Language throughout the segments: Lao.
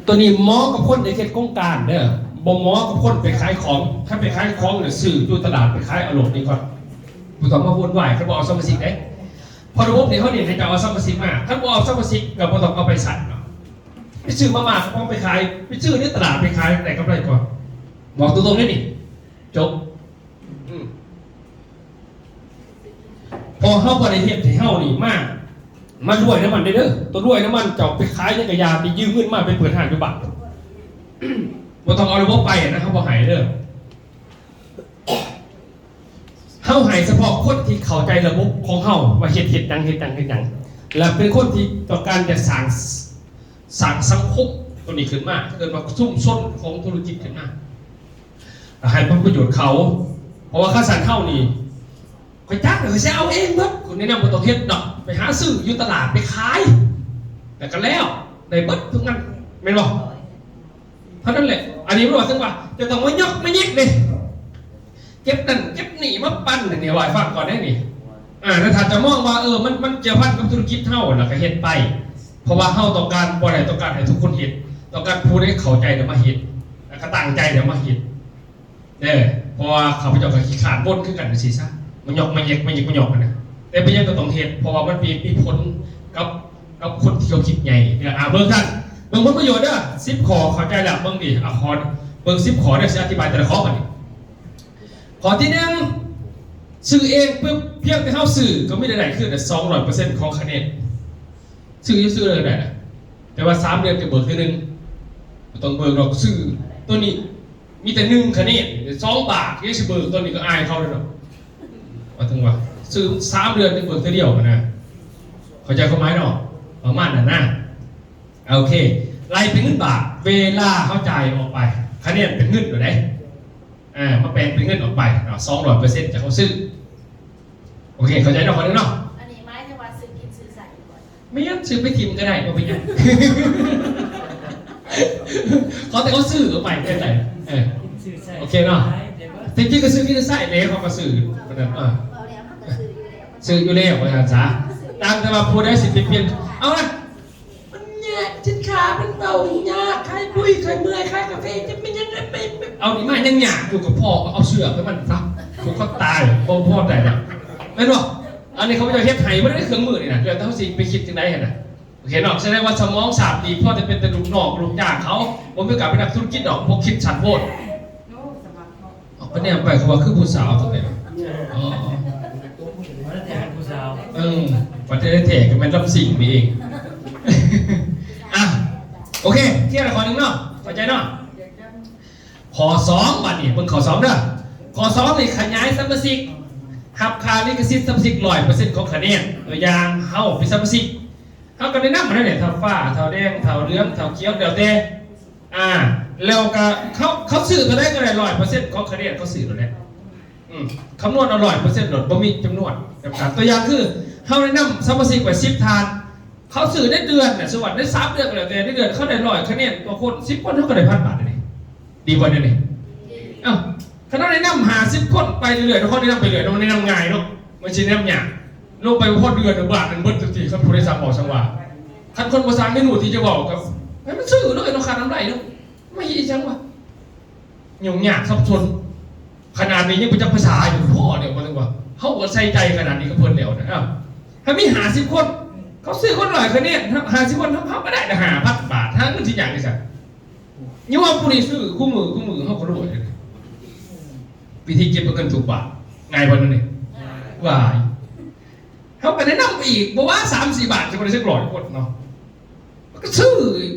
ຕົວນີ້ເໝາະກັບຄົນທີ່ເຮັດໂຄງການເດີ ບໍ່ເໝາະກັບຄົນໄປຂາຍຂອງ. ຄັນໄປຂາຍຂອງນີ້ ຊື້ຢູ່ຕະຫຼາດ ໄປຂາຍເອົາໂລດດີກວ່າ ບໍ່ຕ້ອງມາວຸ່ນວາຍ ຄັນບໍ່ເອົາສະມາຊິກເດ້. ເພາະລະບົບນີ້ເຮົາເນັ້ນໃຫ້ເຈົ້າເອົາສະມາຊິກມາ ຄັນບໍ່ເອົາສະມາຊິກກໍບໍ່ຕ້ອງເອົາໄປໃຊ້ເນາະ. ໄປຊື້ມາມ່າກະປ໋ອງໄປຂາຍ ໄປຊື້ໃນຕະຫຼາດໄປຂາຍໄດ້ກຳໄລກວ່າ. ບອກຕົງໆເດ້ນີ້ ຈົບ. ອືມ ເພາະເຮົາບໍ່ໄດ້ເຮັດໃຫ້ເຮົານີ້ມາ ມາລວຍນຳມັນເດ້. ໂຕລວຍນຳມັນ ເຈົ້າໄປຂາຍຫຍັງກະຢ່າ ໄປຢືມເງິນມາໄປເປີດຮ້ານຢູ່ບ້ານ ບໍ່ຕ້ອງເອົາລະບົບໄປນະ ເຮົາບໍ່ໃຫ້ເດີ. ເຮົາໃຫ້ສະເພາະຄົນທີ່ເຂົ້າໃຈລະບົບຂອງເຮົາວ່າເຮັດ ເຮັດຫຍັງ ເຮັດຫຍັງ ເຮັດຫຍັງ ແລະເປັນຄົນທີ່ຕ້ອງການຈະສ້າງ ສ້າງສັງຄົມໂຕນີ້ຂຶ້ນມາ ເອີ້ນວ່າຊຸມຊົນຂອງທຸລະກິດຂຶ້ນມາ ໃຫ້ຜົນປະໂຫຍດເຂົາ. ເພາະວ່າຄັນຊັ້ນເຮົານີ້ ຂ້ອຍຈັກ ຂ້ອຍຊິເອົາເອງເບິດ. ຂ້ອຍແນະນຳບໍ່ຕ້ອງເຮັດດອກ ໄປຫາຊື້ຢູ່ຕະຫຼາດໄປຂາຍ ແລ້ວກໍແລ້ວ ໄດ້ເບິດທຸກອັນ ແມ່ນບໍ່? ເທົ່ານັ້ນແຫຼະ. ອັນນີ້ມັນວ່າເຖິງວ່າຈະຕ້ອງມາຍົກມາຍິກເດ້ ເກັບນັ້ນເກັບນີ້ມາປັນ ນີ້ເວົ້າໃຫ້ຟັງກ່ອນເດ້ນີ້. ອາ ແຕ່ຖ້າຈະມອງວ່າ ເອີ ມັນ ມັນກ່ຽວພັນກັບທຸລະກິດເຮົາ ແລ້ວກໍເຮັດໄປ ເພາະວ່າເຮົາຕ້ອງການ ບໍ່ໄດ້ຕ້ອງການໃຫ້ທຸກຄົນເຮັດ ຕ້ອງການຜູ້ໃດເຂົ້າໃຈແລ້ວມາເຮັດ ແລ້ວກໍຕັ້ງໃຈແລ້ວມາເຮັດ. ເອີ ເພາະວ່າຂ້າພະເຈົ້າກໍຂີ້ຄ້ານບົ່ນຄືກັນຈັ່ງຊີ້ຊະ ມາຍົກມາເຢັກ ມາຍິກມາຫຍອກຫັ້ນນະ ແຕ່ເປັນຫຍັງກໍຕ້ອງເຮັດ ເພາະວ່າມັນມີ ມີຜົນກັບ ກັບຄົນທີ່ເຂົາຄິດໃຫຍ່. ເອີ ອາ ເບິ່ງຊັ້ນ ເບິ່ງຜົນປະໂຫຍດເດີ ສິບຂໍ້ ເຂົ້າໃຈແລ້ວ ເບິ່ງດີ ອາ ຂໍເບິ່ງສິບຂໍ້ເດີ ຊິອະທິບາຍແຕ່ລະຂໍ້ບັດນີ້. ຂໍ້ທີໜຶ່ງ ຊື້ເອງປຶບ ພຽງແຕ່ເຮົາຊື້ກໍມີລາຍໄດ້ຄືສອງຮ້ອຍເປີເຊັນຂອງຄະແນນ. ຊື້ຢູ່ ຊື້ເລີຍກໍໄດ້ນະ ແຕ່ວ່າສາມເດືອນຈະເບີກເທື່ອໜຶ່ງ ບໍ່ຕ້ອງເບີກດອກ. ຊື້ໂຕນີ້ມີແຕ່ໜຶ່ງຄະແນນ ສອງບາດ ຍັງຊິເບີກ ໂຕນີ້ກໍອາຍເຂົາເດ້ເນາະ. ວ່າເຖິງວ່າຊື້ສາມເດືອນຈະເບີກເທື່ອດຽວຫັ້ນນະ ເຂົ້າໃຈຄວາມໝາຍເນາະ ປະມານນັ້ນນະ. ໂອເຄ ໄລ່ເປັນເງິນບາດ ເວລາເຮົາຈ່າຍອອກໄປ ຄະແນນເປັນເງິນໂລດເດ້. ອາ ມາແປງເປັນເງິນອອກໄປເນາະ ສອງຮ້ອຍເປີເຊັນຈາກເຮົາຊື້. ໂອເຄ ເຂົ້າໃຈເນາະ ຂໍ້ໜຶ່ງເນາະ. ອັນນີ້ໝາຍເຖິງວ່າຊື້ກິນຊື້ໃຊ້ຢູ່ບໍ່? ແມ່ນ ຊື້ໄປຖິ້ມກໍໄດ້ ບໍ່ເປັນຫຍັງ ຂໍແຕ່ເຂົາຊື້ເອົາໄປ ເປັນໄດ? ເອີ ໂອເຄເນາະ. ແຕ່ຈິງກໍຊື້ກິນຊື້ໃຊ້ແຫຼະ ເຂົາກໍຊື້ ເອີ ຊື້ຢູ່ແລ້ວວ່າຊັ້ນຊະ. ຕ່າງແຕ່ວ່າຜູ້ໃດຊິໄປປ່ຽນ ເອົາລະ ມັນຍາກ ຊິນຄ້າມັນເວົ້າຍາກ ຂາຍປຸ້ຍ ຂາຍເມື່ອຍ ຂາຍກາເຟ ຈະແມ່ນຫຍັງ ເອົານີ້ມາຍັງຍາກຢູ່ ກໍພໍເອົາເສື້ອໃຫ້ມັນຊະ ຜູ້ເຂົາຕາຍ ບໍ່ພໍໃຈລະ ແມ່ນບໍ່? ອັນນີ້ເຂົາເຈົ້າເຮັດໃຫ້ບໍ່ໄດ້ເຄື່ອງມືນີ້ນະ ແລ້ວແຕ່ເຮົາຊິໄປຄິດຈັ່ງໃດຫັ້ນນະ. ໂອເຄເນາະ ສະແດງວ່າສະໝອງສາມປີ ພໍແຕ່ເປັນແຕ່ລູກນ້ອງ ລູກຈ້າງເຂົາ ບໍ່ມີໂອກາດເປັນນັກທຸລະກິດດອກ ພວກຄິດສັ້ນໂພດ. ເອົາ ໄປແນມໄປ ເຂົາວ່າຄືຜູ້ສາວຕົວນີ້. ອໍ ແທ້ເປັນຜູ້ສາວ ເອີ ປະເທດແທ້ກໍແມ່ນລຳສິງນີ້ເອງ. ອ່ະ ໂອເຄ ເຄລຽວແລ້ວຂໍ້ໜຶ່ງເນາະ ເຂົ້າໃຈເນາະ. ຂໍ້ສອງ ບາດນີ້ເບິ່ງຂໍ້ສອງເດີ. ຂໍ້ສອງນີ້ຂະຫຍາຍສະມາຊິກ ຮັບຄ່າລິຂະສິດສະມາຊິກຮ້ອຍເປີເຊັນຂອງຄະແນນ. ຕົວຢ່າງ ເຮົາເປັນສະມາຊິກ ເຮົາກໍແນະນຳຫັ້ນແຫຼະ ເຖົ້າຟ້າ ເຖົ້າແດງ ເຖົ້າເຫຼືອງ ເຖົ້າຂຽວ ແລ້ວແຕ່ ອ່າ ແລ້ວກໍເຂົາ ເຂົາຊື້ຕົວໃດກໍໄດ້ຮ້ອຍເປີເຊັນຂອງຄະແນນ ເຂົາຊື້ໂລດແຫຼະ. ອືມ ຄຳນວນເອົາຮ້ອຍເປີເຊັນໂລດ ບໍ່ມີຈຳນວນຈຳກັດ. ຕົວຢ່າງຄື ເຮົາແນະນຳສະມາຊິກໄວ້ສິບທ່ານ ເຂົາຊື້ໃນເດືອນນະ ສົມມຸດວ່າໃນສາມເດືອນກໍແລ້ວແຕ່ ໃນເດືອນເຂົາໄດ້ຮ້ອຍຄະແນນຕໍ່ຄົນ ສິບຄົນ ເຮົາກໍໄດ້ພັນບາດເດ ດີບໍ່ແນວນີ້? ເອົ້າ ຄັນເຮົາແນະນຳຫ້າສິບຄົນໄປເລື້ອຍໆ ເຮົາແນະນຳໄປເລື້ອຍ ເຮົາແນະນຳງ່າຍເນາະ ມັນຊິແນະນຳຍາກ. ລົງໄປບໍ່ພໍເດືອນ ບາດໜຶ່ງເບິດທຸກທີ ຄັນຜູ້ໃດສັ່ງເວົ້າສັ່ງວ່າ. ຄັນຄົນບໍ່ສ້າງເມນູທີ່ຈະເວົ້າກໍໃຫ້ມັນຊື້ເລີຍເນາະ ຂາດກຳໄລເນາະ ມາເຮັດອີ່ຫຍັງວະ ຫຍຸ້ງຍາກສັບສົນ. ຂະໜາດນີ້ຍັງບໍ່ຈັກພາສາຢູ່ ພໍແລ້ວ ບໍ່ເຖິງວ່າເຮົາກໍໃສ່ໃຈຂະໜາດນີ້ກັບເພິ່ນແລ້ວນະ. ເອົ້າ ຖ້າມີຫ້າສິບຄົນ ເຂົາຊື້ຄົນລະຮ້ອຍຄະແນນ ຫ້າສິບຄົນ ເຮົາກໍໄດ້ລະຫ້າພັນບາດ ຫາເງິນຊິຍາກອີ່ຫຍັງ? ຍ້ອນວ່າຜູ້ນີ້ຊື້ຄູ່ມື້ ຄູ່ມື້ເຮົາກໍລວຍ. ວິທີເກັບເງິນທຸກບາດ ງ່າຍບໍ່ແນວນີ້? ຫວາຍ ເຮົາກໍແນະນຳໄປອີກ ບໍ່ວ່າສາມສີ່ບາດ ຊິບໍ່ໄດ້ຈັກຮ້ອຍຄົນເນາະ ມັນກໍຊື້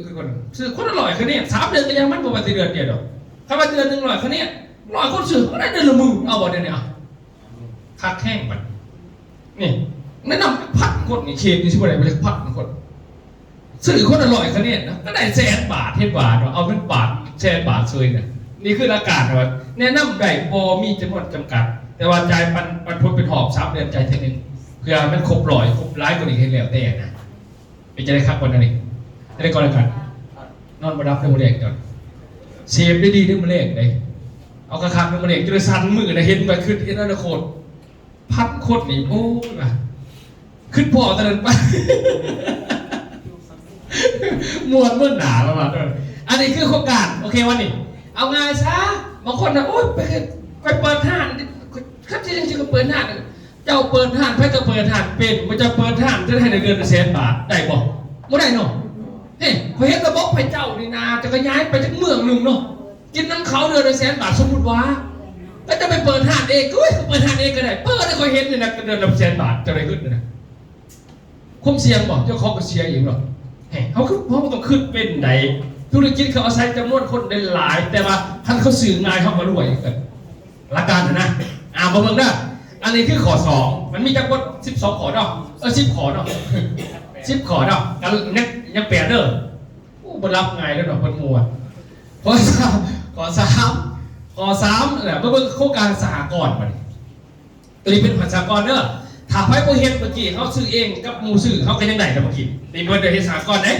ຄືກັນ ຊື້ຄົນລະຮ້ອຍຄະແນນ ສາມເດືອນກໍຍັງ ມັນບໍ່ວ່າແຕ່ເດືອນດຽວດອກ. ຄັນວ່າເດືອນໜຶ່ງຮ້ອຍຄະແນນ ຮ້ອຍຄົນຊື້ ມັນໄດ້ເດືອນລະໝື່ນ ເອົາບໍ່ແນວນີ້? ເອົາ ຄັກແຮງບັດນີ້ ແນະນຳພັນຄົນນີ້ ເຂດນີ້ຊິບໍ່ໄດ້ຈັກພັນຄົນ ຊື້ຄົນລະຮ້ອຍຄະແນນນະ ກໍໄດ້ແສນບາດ ເຮັດຫວາເນາະ ເອົາເງິນບາດ ແສນບາດເຊີຍນະ. ນີ້ຄືຫຼັກການວ່າແນະນຳໄດ້ ບໍ່ມີຈຳນວນຈຳກັດ ແຕ່ວ່າຈ່າຍປັນ ປັນຜົນເປັນຮອບ ສາມເດືອນຈ່າຍເທື່ອໜຶ່ງ ເພື່ອໃຫ້ມັນຄົບຮ້ອຍ ຄົບຫຼາຍກວ່ານີ້ກໍເຮັດແລ້ວແຕ່ນະ. ເປັນຈັ່ງໃດຄັກບໍ່ແນວນີ້? ຈັ່ງໃດກໍແລ້ວກັນ ນອນບໍ່ຫຼັບເດີມື້ແລງເຈົ້າ ເສບໄດ້ດີເດີມື້ແລງເດ້ ເອົາຄັກໆເດີມື້ແລງ ຈົນໄດ້ສັ່ນມືນະ ເຫັນໄປ ຄິດເຫັນອະນາຄົດ ພັນຄົນນີ້ ໂອ້ຍ ວ່າ ຄິດພໍ້ຕອນນັ້ນໄປ ມ່ວນເມີດໜ້າ ປະມານນັ້ນ. ອັນນີ້ຄືໂຄງການ ໂອເຄບໍ່ນີ້? ເອົາງ່າຍຊະ ບາງຄົນນະ ໂອ້ຍ ໄປ ໄປເປີດຮ້ານ ຄັນຊິຈັ່ງຊິກໍເປີດຮ້ານ ເຈົ້າເປີດຮ້ານ ໃຜກໍເປີດຮ້ານເປັນ ບໍ່ຈະເປີດຮ້ານ ຈະໄດ້ເດືອນລະແສນບາດ ໄດ້ບໍ່? ບໍ່ໄດ້ເນາະ. ເອີ ຂ້ອຍເຫັນລະບົບໃຫ້ເຈົ້ານີ້ນາ ຈະຂະຫຍາຍໄປຈັກເມືອງໜຶ່ງເນາະ ກິນນຳເຂົາເດືອນລະແສນບາດ ສົມມຸດວ່າ ແລ້ວຈະໄປເປີດຮ້ານເອງ ໂອ້ຍ ເປີດຮ້ານເອງກໍໄດ້ ເປີດໃຫ້ຂ້ອຍເຫັນນີ້ນະ ເດືອນລະແສນບາດ ເຈົ້າໄດ້ເງິນນີ້ນະ. ຄວາມສ່ຽງບໍ່? ເຈົ້າຂອງກໍເສຍເອງເນາະ. ເຮົາຄື ເຮົາກໍຕ້ອງຄິດເປັນໃດ ທຸລະກິດເຂົາອາໄສຈຳນວນຄົນໄດ້ຫຼາຍ ແຕ່ວ່າຄັນເຂົາຊື້ງ່າຍ ເຮົາກໍລວຍຄືກັນ ຫຼັກການນະ. ອ່າ ມາເບິ່ງເດີ ອັນນີ້ຄືຂໍ້ສອງ ມັນມີຈັກບົດ? ສິບສອງຂໍ້ເນາະ ເອີ ສິບຂໍ້ເນາະ ສິບຂໍ້ເນາະ ຍັງ ຍັງແປດເດີ. ໂອ້ ບໍ່ຫຼັບງ່າຍເດີເນາະ ເພິ່ນມ່ວນ. ຂໍ້ສາມ ຂໍ້ສາມ ຂໍ້ສາມ ເອີ ມາເບິ່ງໂຄງການສະຫະກອນບັດນີ້. ຕົວນີ້ເປັນຂອງສະຫະກອນເດີ ຖ້າໃຜບໍ່ເຮັດ ເມື່ອກີ້ເຮົາຊື້ເອງກັບໝູ່ຊື້ ເຮົາກໍຍັງໄດ້ນະ ເມື່ອກີ້ນີ້ບໍ່ໄດ້ເຮັດສະຫະກອນເດ້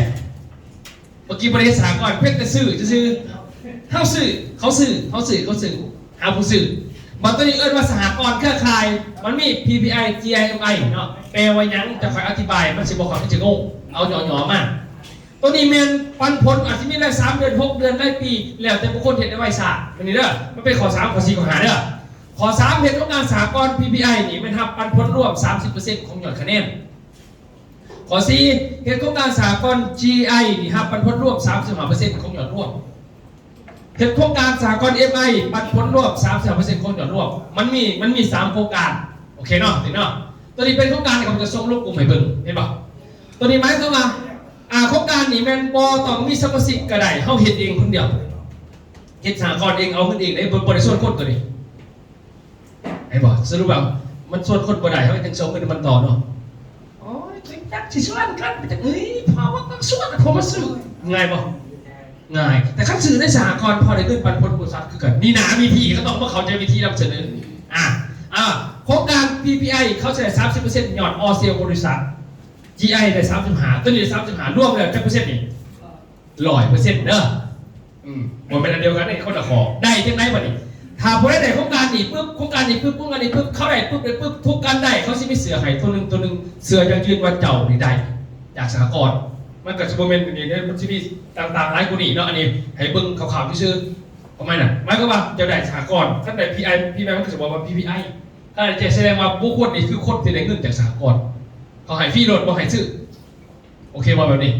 ເມື່ອກີ້ບໍ່ໄດ້ເຮັດສະຫະກອນ ພຽງແຕ່ຊື້ຊື່ໆ ເຮົາຊື້ ເຂົາຊື້ ເຮົາຊື້ ເຂົາຊື້ ຫາຜູ້ຊື້. ບັດຕົວນີ້ເອີ້ນວ່າສະຫະກອນເຄືອຂ່າຍ ມັນມີ ພີພີໄອ ຈີໄອ ເອັມໄອ ເນາະ ແປວ່າຫຍັງ ຈະຂ້ອຍອະທິບາຍ ມັນຊິບໍ່ເຂົ້າໃຈ ມັນຈະງົງ ເອົາຫຍໍ້ໆມາ. ຕົວນີ້ແມ່ນປັນຜົນ ອາດຊິມີໄດ້ສາມເດືອນ ຫົກເດືອນ ລາຍປີ ແລ້ວແຕ່ບຸກຄົນເຮັດໄດ້ໄວຊ້າ. ອັນນີ້ເດີ ມັນເປັນຂໍ້ສາມ ຂໍ້ສີ່ ຂໍ້ຫ້າເດີ. ຂໍ້ສາມ ເຮັດໂຄງການສະຫະກອນ ພີພີໄອ ນີ້ແມ່ນຮັບປັນຜົນລວມສາມສິບເປີເຊັນຂອງຍອດຄະແນນ. ຂໍ້ສີ່ ເຮັດໂຄງການສະຫະກອນ ຈີໄອ ນີ້ຮັບປັນຜົນລວມສາມສິບຫ້າເປີເຊັນຂອງຍອດລວມ. ເຮັດໂຄງການສະຫະກອນ ເອັມໄອ ປັນຜົນລວມສາມສິບຫ້າເປີເຊັນຂອງຍອດລວມ. ມັນມີ ມັນມີສາມໂຄງການ ໂອເຄເນາະ ເນາະ. ຕົວນີ້ເປັນໂຄງການທີ່ຂ້າພະເຈົ້າສົ່ງລົງກຸ່ມໃຫ້ເບິ່ງ ເຫັນບໍ່? ຕົວນີ້ໝາຍຄວາມວ່າ ອ່າ ໂຄງການນີ້ແມ່ນບໍ່ຕ້ອງມີສະມາຊິກກໍໄດ້ ເຮົາເຮັດເອງຄົນດຽວ ເຮັດສະຫະກອນເອງ ເອົາເງິນເອງໄດ້ ບໍ່ ບໍ່ໄດ້ຊວນຄົນຕົວນີ້. ເຫັນບໍ່? ສະຫຼຸບວ່າມັນຊວນຄົນບໍ່ໄດ້ ເຮົາຈຶ່ງສົ່ງເງິນໃຫ້ມັນຕໍ່ເນາະ. ໂອ້ຍ ຈັກຊິຊວນກັນ ຈັກ ເອີຍ ເພາະວ່າຕ້ອງຊວນ ເພາະມັນຊື້ ງ່າຍບໍ່? ງ່າຍ. ແຕ່ຄັນຊື້ໃນສະຫະກອນ ພໍໄດ້ເງິນປັນຜົນບໍລິສັດຄືກັນ. ນີ້ນະ ວີທີ ກໍຕ້ອງມາເຂົ້າໃຈວິທີນຳສະເໜີ. ອ່າ ອ່າ ໂຄງການ ພີພີໄອ ເຂົາໃຊ້ສາມສິບເປີເຊັນຍອດອອເຊວບໍລິສັດ. ຈີໄອ ໄດ້ສາມສິບຫ້າ ຕົວນີ້ໄດ້ສາມສິບຫ້າ ລວມແລ້ວຈັກເປີເຊັນນີ້? ຮ້ອຍເປີເຊັນເດີ. ອືມ ບໍ່ແມ່ນອັນດຽວກັນເດ້ ຄົນລະຂໍ້. ໄດ້ຈັ່ງໃດບັດນີ້? ຖ້າຜູ້ໃດໄດ້ໂຄງການນີ້ປຶບ ໂຄງການນີ້ປຶບ ໂຄງການນີ້ປຶບ ເຂົາໄດ້ປຶບ ໄດ້ປຶບ ທຸກການໄດ້ ເຂົາຊິມີເສື້ອໃຫ້ຕົວໜຶ່ງ ຕົວໜຶ່ງ ເສື້ອຢັ້ງຢືນວ່າເຈົ້ານີ້ໄດ້ຈາກສະຫະກອນ. ມັນກໍຊິບໍ່ແມ່ນອັນນີ້ເດ້ ມັນຊິມີຕ່າງໆຫຼາຍກວ່ານີ້ເນາະ. ອັນນີ້ໃຫ້ເບິ່ງຄ່າວໆຊື່ໆ ປະມານນັ້ນ. ໝາຍຄວາມວ່າເຈົ້າໄດ້ສະຫະກອນ ຄັນໄດ້ ພີໄອ ພີໄອ ມັນກໍຈະບອກວ່າ ພີພີໄອ ກໍຈະສະແດງວ່າບຸກຄົນນີ້ຄືຄົນທີ່ໄດ້ເງິນຈາກສະຫະກອນ. ເຂົາໃຫ້ຟຣີໂລດ ບໍ່ໃຫ້ຊື້. ໂອເຄບໍ່ແບບນີ້?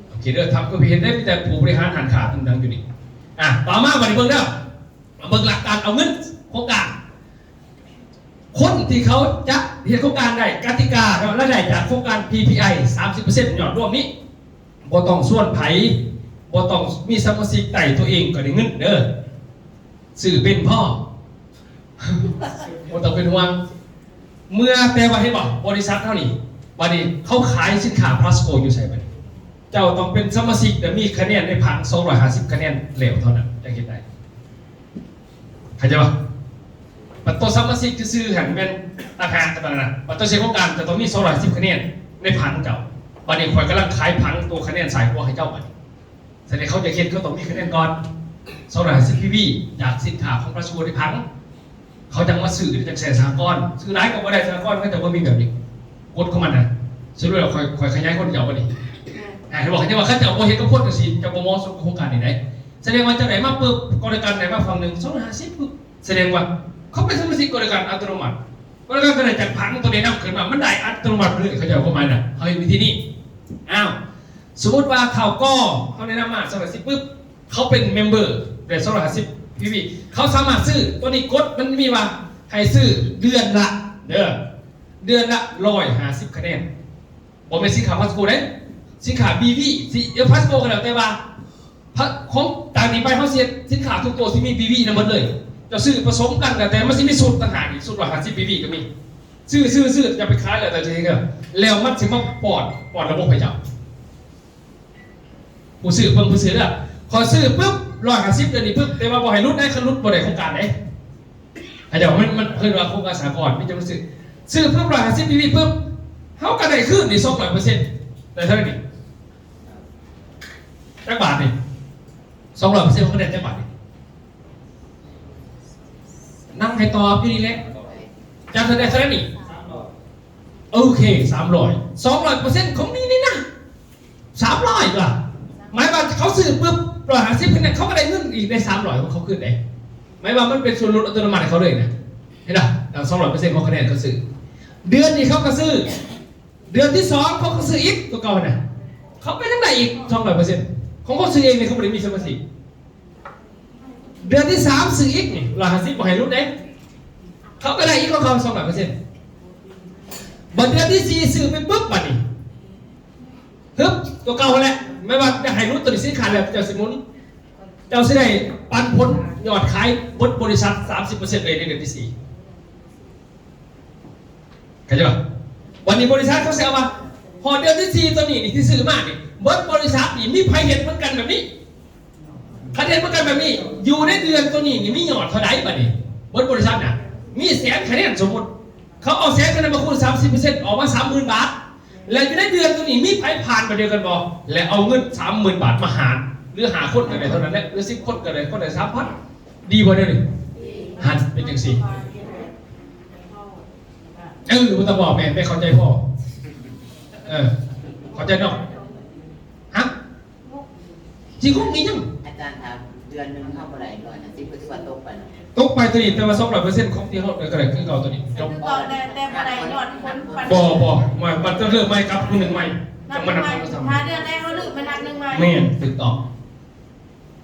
ໂອເຄເດີ ທຳຄືເຫັນໄດ້ ມີແຕ່ຜູ້ບໍລິຫານຮ້ານຄ້າຕ່າງໆຢູ່ນີ້. ອ່າ ຕໍ່ມາບັດນີ້ເບິ່ງເດີ ເບິ່ງຫຼັກການເອົາເງິນໂຄງການ. ຄົນທີ່ເຂົາຈະເຮັດໂຄງການໄດ້ ກະຕິກາເນາະ ລາຍໄດ້ຈາກໂຄງການ ພີພີໄອ ສາມສິບເປີເຊັນຍອດລວມນີ້ ບໍ່ຕ້ອງຊວນໃຜ ບໍ່ຕ້ອງມີສະມາຊິກ ໄດ້ຕົວເອງກໍໄດ້ເງິນເດີ. ຊື້ເປັນພໍ ບໍ່ຕ້ອງເປັນຫ່ວງ. ເມື່ອແຕ່ວ່າ ເຫັນບໍ່ ບໍລິສັດເຮົານີ້ ບັດນີ້ເຂົາຂາຍສິນຄ້າ Plasco ຢູ່ໃສບັດນີ້? ເຈົ້າຕ້ອງເປັນສະມາຊິກ ແລະ ມີຄະແນນໃນຜັງສອງຮ້ອຍຫ້າສິບຄະແນນແລ້ວເທົ່ານັ້ນ ຈັ່ງເຮັດໄດ້. ເຂົ້າໃຈບໍ່? ບັດໂຕສະມາຊິກຊື່ໆຫັ້ນແມ່ນຕ່າງຫາກກັນນະ. ບັດໂຕເຮັດໂຄງການຈະຕ້ອງມີສອງຮ້ອຍຫ້າສິບຄະແນນໃນຜັງເຈົ້າ. ບັດນີ້ຂ້ອຍກຳລັງຂາຍຜັງໂຕຄະແນນສາຍຫົວໃຫ້ເຈົ້າບັດນີ້. ສະແດງເຂົາຈະເຮັດ ເຂົາຕ້ອງມີຄະແນນກ່ອນ ສອງຮ້ອຍຫ້າສິບພີວີ ຈາກສິນຄ້າຂອງ Plasco ໃນຜັງ ເຂົາຈັ່ງມາຊື້ ຈັ່ງໃສ່ສະຫະກອນ. ຊື້ຫຼາຍກໍບໍ່ໄດ້ ສະຫະກອນເຂົາເຈົ້າບໍ່ມີແບບນີ້ ກົດຂອງມັນນະ. ສະຫຼຸບແລ້ວ ຂ້ອຍ ຂ້ອຍຂະຫຍາຍຄວນເຈົ້າບັດນີ້. ອ່າ ເຫັນບໍ່? ເຂົາເຈົ້າວ່າ ເຂົາເຈົ້າບໍ່ເຮັດກັບຄົນຈັ່ງຊີ້ ເຈົ້າບໍ່ເໝາະສົມກັບໂຄງການນີ້ໄດ໋. ສະແດງວ່າຈັ່ງໃດ ມາປຶບ ກໍລະກັນໄດ້ມາຝັ່ງໜຶ່ງ ສອງຮ້ອຍຫ້າສິບປຶບ ສະແດງວ່າເຂົາເປັນສະມາຊິກກໍລະກັນອັດຕະໂນມັດ. ກໍລະກັນກໍໄດ້ຈັດຜັງຕົວແນະນຳຂຶ້ນມາ ມັນໄດ້ອັດຕະໂນມັດເລີຍ ເຂົາເຈົ້າຄວາມໝາຍນະ. ເຮົາເຮັດວິທີນີ້. ອ້າວ ສົມມຸດວ່າທ້າວ ກໍ ເຮົາແນະນຳມາ ສອງຮ້ອຍຫ້າສິບປຶບ ເຂົາເປັນເມັມເບີ ໄດ້ສອງຮ້ອຍຫ້າສິບພີວີ ເຂົາສາມາດຊື້ຕົວນີ້ ກົດມັນມີວ່າໃຫ້ຊື້ເດືອນລະ ເດີ ເດືອນລະຮ້ອຍຫ້າສິບຄະແນນ. ບໍ່ແມ່ນສິນຄ້າ Plasco ເດ້ ສິນຄ້າ ບີວີ ຊິ ເອີ Plasco ກໍແລ້ວແຕ່ວ່າ ຂອງ ຈາກນີ້ໄປເຮົາຊິເຮັດສິນຄ້າທຸກໂຕຊິມີ ບີວີ ນຳໝົດເລີຍ. ເຈົ້າຊື້ປະສົມກັນ ແລ້ວແຕ່ມັນຊິມີຊຸດຕ່າງຫາກອີກ ຊຸດຮ້ອຍຫ້າສິບບີວີກໍມີ. ຊື້ ຊື້ ຊື້ ຈະໄປຂາຍ ແລ້ວແຕ່ຈະເຮັດ ແລ້ວມັນຊິມາປ້ອນ ປ້ອນລະບົບໃຫ້ເຈົ້າ. ຜູ້ຊື້ເບິ່ງ ຜູ້ຊື້ເດີ ຂໍຊື້ປຶບ ຮ້ອຍຫ້າສິບ ເດືອນນີ້ປຶບ ແຕ່ວ່າບໍ່ໃຫ້ຫຼຸດເດ້ ຄັນຫຼຸດບໍ່ໄດ້ໂຄງການເດ້. ເຂົາເຈົ້າ ມັນ ມັນເອີ້ນວ່າໂຄງການສາກົນ ມີແຕ່ມັນຊື້ ຊື້ປຶບ ຮ້ອຍຫ້າສິບພີວີປຶບ ເຮົາກໍໄດ້ຄືນນີ້ ສອງຮ້ອຍເປີເຊັນ ໄດ້ເທົ່າໃດນີ້? ຈັກບາດນີ້? ສອງຮ້ອຍເປີເຊັນ ເຮົາກໍໄດ້ຈັກບາດນີ້? ນັ່ງໃຫ້ຕອບຢູ່ນີ້ແຫຼະ ຈັກເທົ່າໃດ ເທົ່າໃດນີ້? ໂອເຄ ສາມຮ້ອຍ ສອງຮ້ອຍເປີເຊັນຂອງນີ້ນີ້ນະ ສາມຮ້ອຍຕົວະ. ໝາຍວ່າເຂົາຊື້ປຶບ ຮ້ອຍຫ້າສິບຄະແນນ ເຂົາກໍໄດ້ເງິນອີກ ໄດ້ສາມຮ້ອຍຂອງເຂົາຄືນເດ້. ໝາຍວ່າມັນເປັນສ່ວນຫຼຸດອັດຕະໂນມັດໃຫ້ເຂົາເລີຍນະ. ເຫັນບໍ່? ຕັ້ງສອງຮ້ອຍເປີເຊັນຂອງຄະແນນເຂົາຊື້. ເດືອນນີ້ເຂົາກໍຊື້. ເດືອນທີສອງເຂົາກໍຊື້ອີກ ຕົວເກົ່ານະ. ເຂົາກໍຍັງໄດ້ອີກສອງຮ້ອຍເປີເຊັນ. ຂອງເຂົາຊື້ເອງນີ້ ເຂົາບໍ່ໄດ້ມີສະມາຊິກ. ເດືອນທີສາມຊື້ອີກນີ້ ຮ້ອຍຫ້າສິບ ບໍ່ໃຫ້ຫຼຸດເດ້. ເຂົາກໍໄດ້ອີກຂອງເຂົາສອງຮ້ອຍເປີເຊັນ. ບັດເດືອນທີສີ່ຊື້ໄປປຶບ ບັດນີ້ ຮຶບ ຕົວເກົ່າຫັ້ນແຫຼະ. ແມ່ນວ່າຈະໃຫ້ຫຼຸດຕົວນີ້ສິນຄ້າແລ້ວ ເຈົ້າຊິໝູນ ເຈົ້າຊິໄດ້ປັນຜົນຍອດຂາຍເບິດບໍລິສັດສາມສິບເປີເຊັນເລີຍໃນເດືອນທີສີ່. ເຂົ້າໃຈບໍ່? ບັດນີ້ບໍລິສັດເຂົາຊິເອົາວ່າ ຮອດເດືອນທີສີ່ຕົວນີ້ນີ້ທີ່ຊື້ມານີ້ ເບິດບໍລິສັດນີ້ມີໃຜເຮັດເໝືອນກັນແບບນີ້? ຄັນເຮັດເໝືອນກັນແບບນີ້ ຢູ່ໃນເດືອນຕົວນີ້ນີ້ມີຍອດເທົ່າໃດບັດນີ້? ເບິດບໍລິສັດນະ ມີແສນຄະແນນ ສົມມຸດ ເຂົາເອົາແສນຄະແນນມາຄູນສາມສິບເປີເຊັນ ອອກມາສາມໝື່ນບາດ ແລະ ຢູ່ໃນເດືອນຕົວນີ້ມີໃຜຜ່ານແບບດຽວກັນບໍ່? ແລະ ເອົາເງິນສາມໝື່ນບາດມາຫານ ເຫຼືອຫ້າຄົນກໍໄດ້ເທົ່ານັ້ນແຫຼະ ເຫຼືອສິບຄົນກໍໄດ້ ຄົນລະສາມພັນ. ດີບໍ່ແນວນີ້? ຫັ້ນເປັນຈັ່ງຊີ້. ເອີ ບໍ່ຕ້ອງບອກ ແມ່ນ ແມ່ນເຂົ້າໃຈພໍ. ເອີ ເຂົ້າໃຈເນາະ. ຮະ? ຊິງົງອີຫຍັງ? ອາຈານ ຖ້າເດືອນໜຶ່ງເຮົາບໍ່ໄດ້ຮ້ອຍຫ້າສິບ ກໍຖືວ່າຕົກໄປເນາະ ຕົກໄປຕົວນີ້. ແຕ່ວ່າສອງຮ້ອຍເປີເຊັນຂອງທີ່ເຮົາໄດ້ກໍໄດ້ຄືເກົ່າຕົວນີ້. ຈົບ. ຄືເກົ່າ ແຕ່ ແຕ່ບໍ່ໄດ້ຍອດຄົນປານ ບໍ່ ບໍ່ ມັນ ມັນຕ້ອງເລີ່ມໃໝ່ກັບຄືນໜຶ່ງໃໝ່ ນັບ ຈັ່ງມານັບ ໜຶ່ງໃໝ່. ຖ້າເດືອນໃດເຮົາລືມ ມານັບໜຶ່ງໃໝ່. ແມ່ນ ຖືກຕ້ອງ.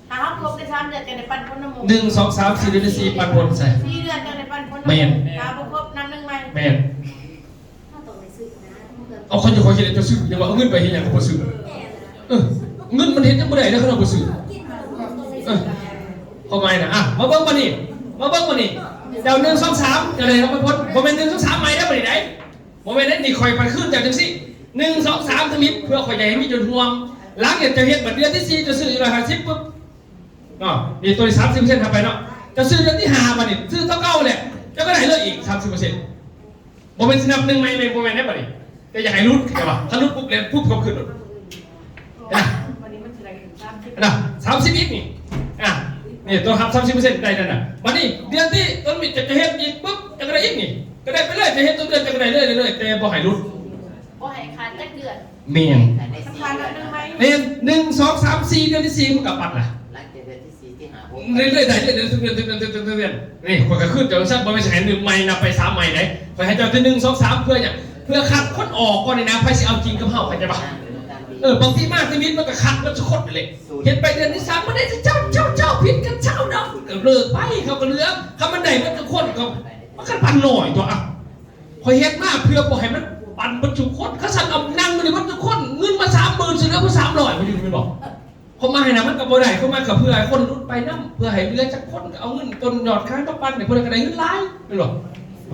ຖ້າເຮົາຄົບໄດ້ສາມເດືອນ ຈັ່ງໄດ້ປັນຜົນນຳໝູ່. ໜຶ່ງ ສອງ ສາມ ສີ່ ເດືອນທີສີ່ປັນຜົນໃສ່ ສີ່ເດືອນຈັ່ງໄດ້ປັນຜົນນຳໝູ່. ແມ່ນ. ຖ້າບໍ່ຄົບ ນັບໜຶ່ງໃໝ່. ແມ່ນ. ເອົາ ເຂົາເຈົ້າ ເຂົາເຮັດໃຫ້ເຈົ້າຊື້ ຢ່າວ່າເອົາເງິນໄປເຮັດຫຍັງກໍບໍ່ຊື້. ເອີ ເງິນມັນເຮັດຫຍັງບໍ່ໄດ້ເດ້ ຄັນເຮົາບໍ່ຊື້. ເອີ ຄວາມໝາຍນະ. ອ່ະ ມາເບິ່ງບັດນີ້ ມາເບິ່ງບັດນີ້ ເຈົ້າ ໜຶ່ງ ສອງ ສາມ ຈະໄດ້ຮັບຜົນ ບໍ່ແມ່ນ ໜຶ່ງ ສອງ ສາມ ໃໝ່ເດ້ ບໍ່ໄດ້ໄດ້ ບໍ່ແມ່ນເດ້. ນີ້ຂ້ອຍປັນຄືນເຈົ້າຈັ່ງຊີ້ ໜຶ່ງ ສອງ ສາມ ທຳອິດ ເພື່ອຂ້ອຍຢາກໃຫ້ມີຈຸດຮ່ວມ. ຫຼັງຈາກເຈົ້າເຮັດ ບັດເດືອນທີສີ່ ເຈົ້າຊື້ອີກຮ້ອຍຫ້າສິບປຶບເນາະ ນີ້ຕົວນີ້ສາມສິບເປີເຊັນຫາໄປເນາະ ເຈົ້າຊື້ເດືອນທີຫ້າ ບັດນີ້ຊື້ເທົ່າເກົ່າແຫຼະ ເຈົ້າກໍໄດ້ເລີຍອີກສາມສິບເປີເຊັນ. ບໍ່ແມ່ນຊິນັບໜຶ່ງໃໝ່ ແມ່ນບໍ່ແມ່ນເດ້ບັດນີ້ ແຕ່ຢາກໃຫ້ຫຼຸດ ເຫັນບໍ່? ຄັນຫຼຸດປຸບ ແລ່ນປຸບເຂົ້າຄືນໂລດ ເຫັນນະ? ເຫັນນະ? ສາມສິບອີກນີ້ ອ່າ ນີ້ຕົວຮັບສາມສິບເປີເຊັນໄດ້ນັ້ນນະ. ບັດນີ້ເດືອນທີ່ຕົ້ນມິດຈະເຮັດອີກປຶບ ຈະໄດ້ອີກນີ້ ກໍໄດ້ໄປເລີຍ ຈະເຮັດຕົວເດືອນຈະໄດ້ເລີຍ ເລີຍ ແຕ່ບໍ່ໃຫ້ຫຼຸດ ບໍ່ໃຫ້ຂາດຈັກເດືອນ. ແມ່ນ ມັນຂາດໜຶ່ງໃໝ່ ແມ່ນ ໜຶ່ງ ສອງ ສາມ ສີ່ ເດືອນທີສີ່ມັນກໍປັນລະ ຫຼັງຈາກເດືອນທີສີ່ ເລື້ອຍໆ ໄດ້ເລື້ອຍໆ ທຸກເດືອນ ທຸກເດືອນ ທຸກເດືອນ ທຸກເດືອນ. ນີ້ ຂ້ອຍກໍຄືນເຈົ້າຊັ້ນ ບໍ່ແມ່ນຊິໃຫ້ໜຶ່ງໃໝ່ ນັບໄປສາມໃໝ່ໃດ. ຂ້ອຍໃຫ້ເຈົ້າແຕ່ໜຶ່ງ ສອງ ສາມ ເພື່ອຫຍັງ? ເພື່ອຄັດຄົນອອກກ່ອນນີ້ນະ ໃຜຊິເອົາຈິງກັບເຮົາ ເຂົ້າໃຈບໍ່? ເອີ ບາງທີມາທຳອິດມັນກໍຄັດເບິດທຸກຄົນນັ້ນແຫຼະ ເຮັດໄປເດືອນທີສາມ ບໍ່ໄດ້ ເຈົ້າ ເຈົ້າ ເຈົ້າ ຜິດກັນ ເຈົ້າເນາະ ກໍເລີກໄປ ເຂົາກໍເຫຼືອ. ຄັນມັນໄດ້ເບິດທຸກຄົນກໍ ມັນກໍປັນໜ້ອຍຕົວ. ອ່ະ ຂ້ອຍເຮັດມາເພື່ອບໍ່ໃຫ້ມັນປັນເບິດທຸກຄົນ ຄັນຊັ້ນເອົານັ່ງຢູ່ນີ້ເບິດທຸກຄົນ ເງິນມາສາມໝື່ນ ຊິເຫຼືອບໍ່ສາມຮ້ອຍ ບໍ່ຢູ່ແມ່ນບໍ່? ຄວາມໝາຍນະ ມັນກໍບໍ່ໄດ້ ຄວາມໝາຍກໍເພື່ອໃຫ້ຄົນຫຼຸດໄປນຳ ເພື່ອໃຫ້ເຫຼືອຈັກຄົນ ກໍເອົາເງິນຕົ້ນຍອດຂາຍມາປັນໃຫ້ຜູ້ໃດກໍໄດ້ເງິນຫຼາຍ ແມ່ນບໍ່?